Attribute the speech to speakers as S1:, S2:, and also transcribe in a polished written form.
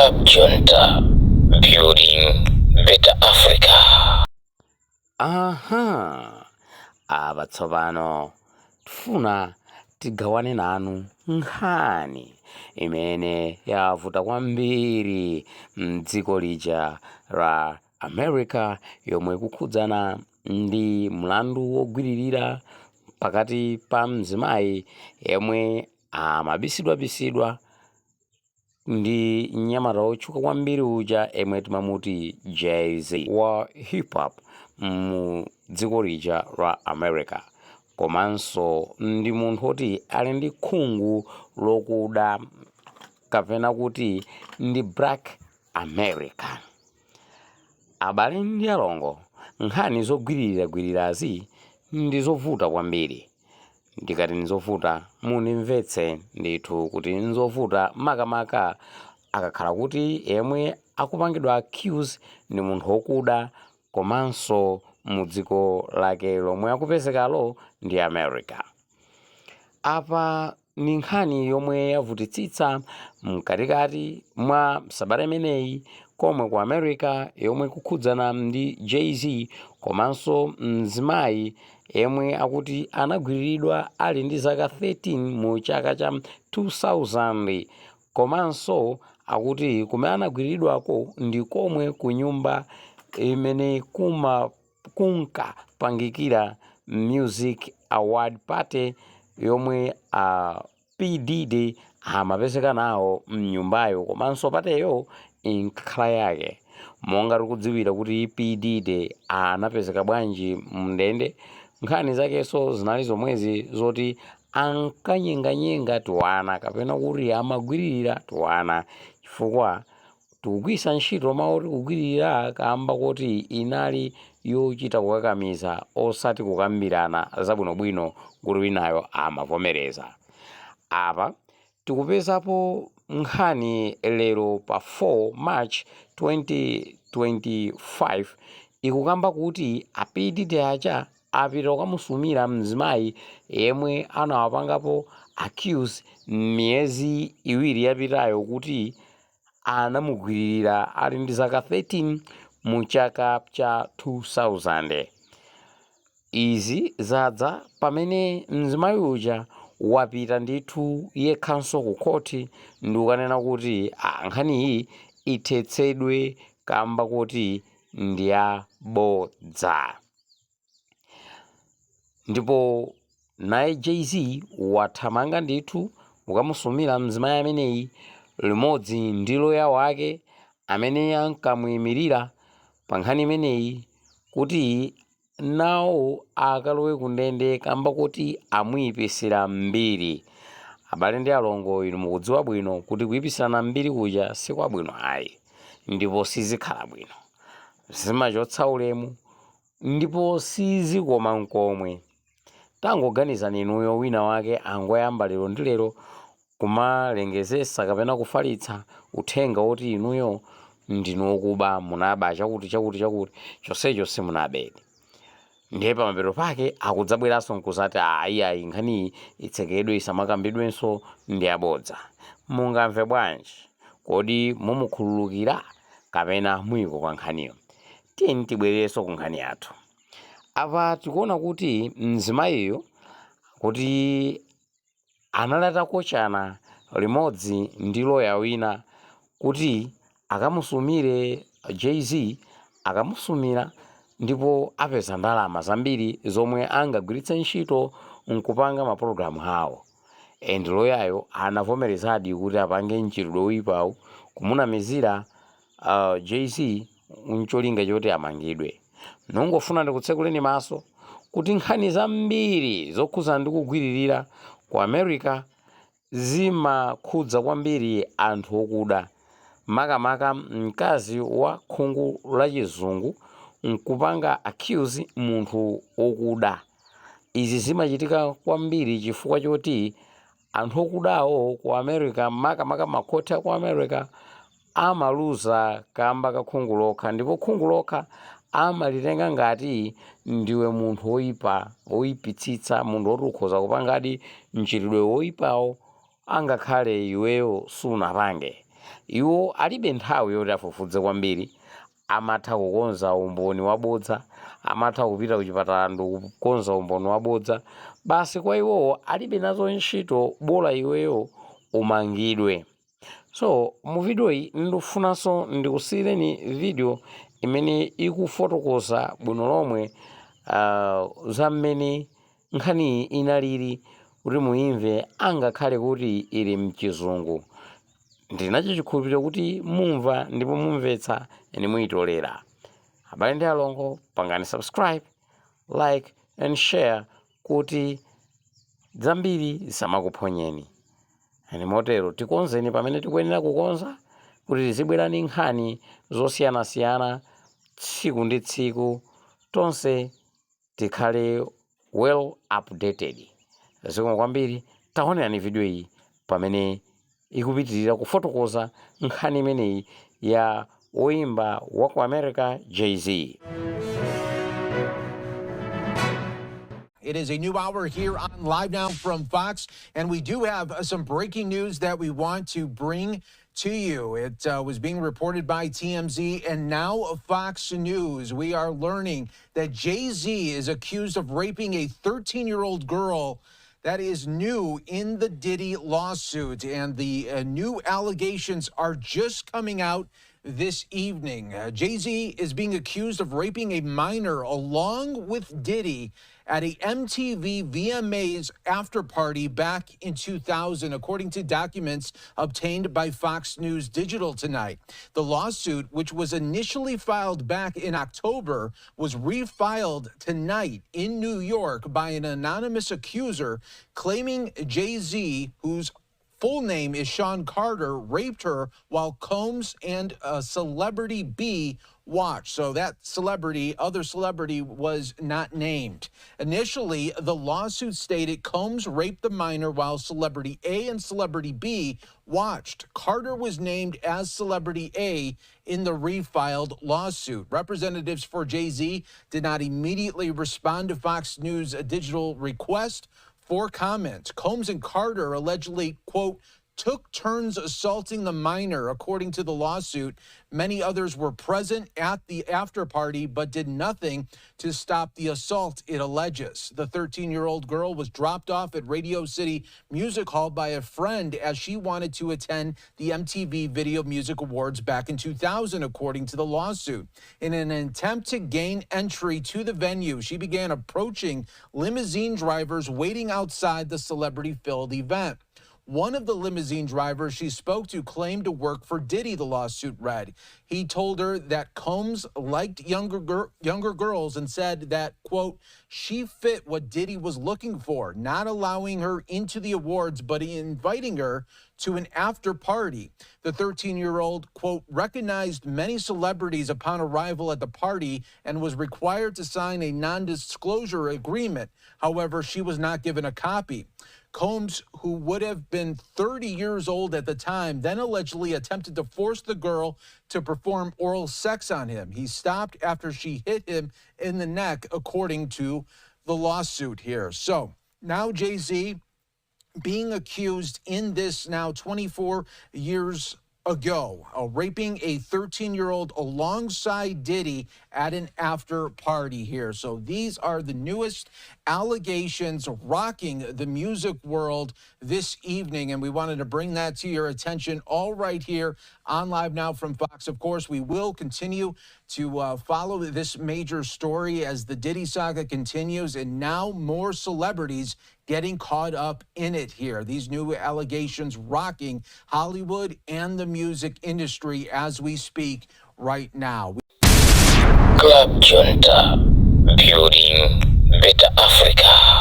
S1: Cab Junta, building better Africa.
S2: Aha, apa tsopano tifuna tigawane nanu nkhani imene yavuta kwambiri mdziko lija la America, yomwe ikukhudzana ndi mlandu wogwiririra pakati pa mzimayi yemwe amabisidwabisidwa ndi mnyamata wotchuka kwambiri uja yemwe timamuti Jay-Z wa hip hop mu dziko lija la America, komanso ndi munthu woti ali ndi khungu lokuda, kapena kuti ndi Black American. Abale ndi alongo, nkhani zogwiriragwirirazi ndi zovuta kwambiri. Ndikati ndizovuta, mundimvetse ndithu kuti nzovuta, makamaka akakhala kuti yemwe akupangidwa accuse ndi munthu wokuda, komanso mu dziko lake lomwe akupezekalo ndi America. Apa ni nkhani yomwe yavutitsitsa mkatikati mwa sabata imeneyi komwe ku America, yomwe kukhudzana ndi Jay-Z komanso mzimayi yemwe akuti anagwiriridwa ali ndi zaka 13 mu chaka cha 2000, komanso akuti kumene anagwiriridwako ndi komwe ku nyumba imene kuma kunkapangikira music award party, yomwe a P Diddy amapezeka nawo mnyumbayo, komanso partyyo inkakhala yake. Monga tikudziwira kuti P Diddy anapezeka bwanji mndende, nkhani zakenso zinali zomwezi zoti ankanyenganyenga tiwana, kapena kuti amagwiririra tiwana, chifukwa tikugwiritsa ntchito mawu oti kugwiririra kamba kuti inali yochita kukakamiza, osati kukambirana zabwinobwino kuti winayo amavomereza. Apa tikupezapo nkhani lero pa 4 March 2025, ikukamba kuti a P Diddy aja apita kukamusumira mzimayi yemwe anawapangapo accuse miyezi 2 yapitayo kuti anamugwiririra ali ndi zaka 13 mu chaka cha 2000. Izi zadza pamene mzimayi uja wapita ndithu yekhanso ku khoti ndi kukanena kuti nkhaniyi ithetsedwe kamba kuti ndi yabodza. Ndipo naye Jay-Z wathamanga ndithu kukamusumira mzimayi ameneyi limodzi ndi loya wake amene ankamuyimirira pa nkhani imeneyi, kuti nawo akalowe kundende kamba kuti amuyipisira mbiri. Abale ndi alongo, inu mukudziwa bwino kuti kuyipisirana mbiri kuja sikwabwino ayi, ndipo sizikhala bwino, zimachotsa ulemu ndipo sizikoma nkomwe. Tangoganizani inuyo, wina wake angoyamba lero ndi lero kumalengezesa kapena kufalitsa uthenga woti inuyo ndinu okuba, munaba chakuti chakuti chakuti, chonsecho simunabedi. Ndiye pamapeto pake akudzabweranso nkuzati, "Ayi ayi, nkhaniyi itsekedwe, isamakambidwenso, ndi abodza." Mungamve bwanji? Kodi mumukhululukira kapena muyikoka nkhaniyo? Tiyeni tibwererenso ku nkhani yathu. Apa tikuona kuti mzimayiyo kuti anali atakochana limodzi ndi loya wina kuti akamusumire Jay-Z. Akamusumira ndipo apeza ndalama zambiri zomwe angagwiritse ntchito nkupanga mapulogalamu awo, and loyayo anavomerezadi kuti apange mchitidwe woyipawu, kumunamizira Jay-Z ncholinga choti amangidwe. Nongofuna ndikutsekuleni maso kuti nkhani zambiri zokhuzana ndi kugwiririra ku America zimakhudza kwambiri anthu okuda, makamaka mkazi wa khungu lachizungu nkupanga accuse munthu wokuda. Izi zimachitika kwambiri chifukwa choti anthu okudawo ku America, makamaka makhoti aku America, amaluza kamba ka khungu lokha, ndipo khungu lokha amalitenga ngati ndiwe munthu woyipa, woyipitsitsa, munthu woti ukhoza kupangadi mchitidwe woyipawo angakhale iweyo sunapange. Iwo alibe nthawi yoti afufuze kwambiri. Amatha kukonza umboni wabodza, amatha kupita kuchipatala ndikukonza umboni wabodza. Basi, kwa iwowo alibe nazo ntchito, bola iweyo umangidwe. So mu video iyi ndikufunanso ndikusiyireni video imene ikufotokoza bwino lomwe za mmene nkhaniyi inalili, kuti muimve angakhale kuti ili mchizungu. Ndinacho chikhulupiriro kuti mumva ndipo mumvetsa eni muyitolera. Abale ndi alongo, pangani subscribe, like and share kuti zambiri zisamakuphonyeni. Ani motero tikonzeni pamene tikuyenera kukonza kuti tizibwera ndi nkhani zosiyanasiyana tsiku ndi tsiku, tonse tikhale well updated. Zikomo kwambiri. Taonerani video iyi pamene ikupitirira kufotokoza nkhani imeneyi ya woimba wa ku America, Jay-Z.
S3: It is a new hour here on Live Now from Fox, and we do have some breaking news that we want to bring to you. It was being reported by TMZ and now Fox News. We are learning that Jay-Z is accused of raping a 13-year-old girl. That is new in the Diddy lawsuit, and the new allegations are just coming out this evening. Jay-Z is being accused of raping a minor along with Diddy at a MTV VMAs after party back in 2000, according to documents obtained by Fox News Digital tonight. The lawsuit, which was initially filed back in October, was refiled tonight in New York by an anonymous accuser claiming Jay-Z, whose full name is Sean Carter, raped her while Combs and a celebrity B watched. So that celebrity, other celebrity, was not named. Initially, the lawsuit stated Combs raped the minor while celebrity A and celebrity B watched. Carter was named as celebrity A in the refiled lawsuit. Representatives for Jay-Z did not immediately respond to Fox News Digital request for comment. Combs and Carter allegedly, quote, took turns assaulting the minor, according to the lawsuit. Many others were present at the after party, but did nothing to stop the assault, it alleges. The 13-year-old girl was dropped off at Radio City Music Hall by a friend as she wanted to attend the MTV Video Music Awards back in 2000, according to the lawsuit. In an attempt to gain entry to the venue, she began approaching limousine drivers waiting outside the celebrity-filled event. One of the limousine drivers she spoke to claimed to work for Diddy, the lawsuit read. He told her that Combs liked younger girls and said that, quote, she fit what Diddy was looking for, not allowing her into the awards, but inviting her to an after party. The 13-year-old, quote, recognized many celebrities upon arrival at the party and was required to sign a non-disclosure agreement. However, she was not given a copy. Combs, who would have been 30 years old at the time, then allegedly attempted to force the girl to perform oral sex on him. He stopped after she hit him in the neck, according to the lawsuit here. So now Jay-Z being accused in this now 24 years ago, raping a 13-year-old alongside Diddy at an after party here. So these are the newest allegations rocking the music world this evening, and we wanted to bring that to your attention all right here on Live Now from Fox. Of course, we will continue to follow this major story as the Diddy saga continues, and now more celebrities getting caught up in it here. These new allegations rocking Hollywood and the music industry as we speak right now.
S1: Club Junta, building better Africa.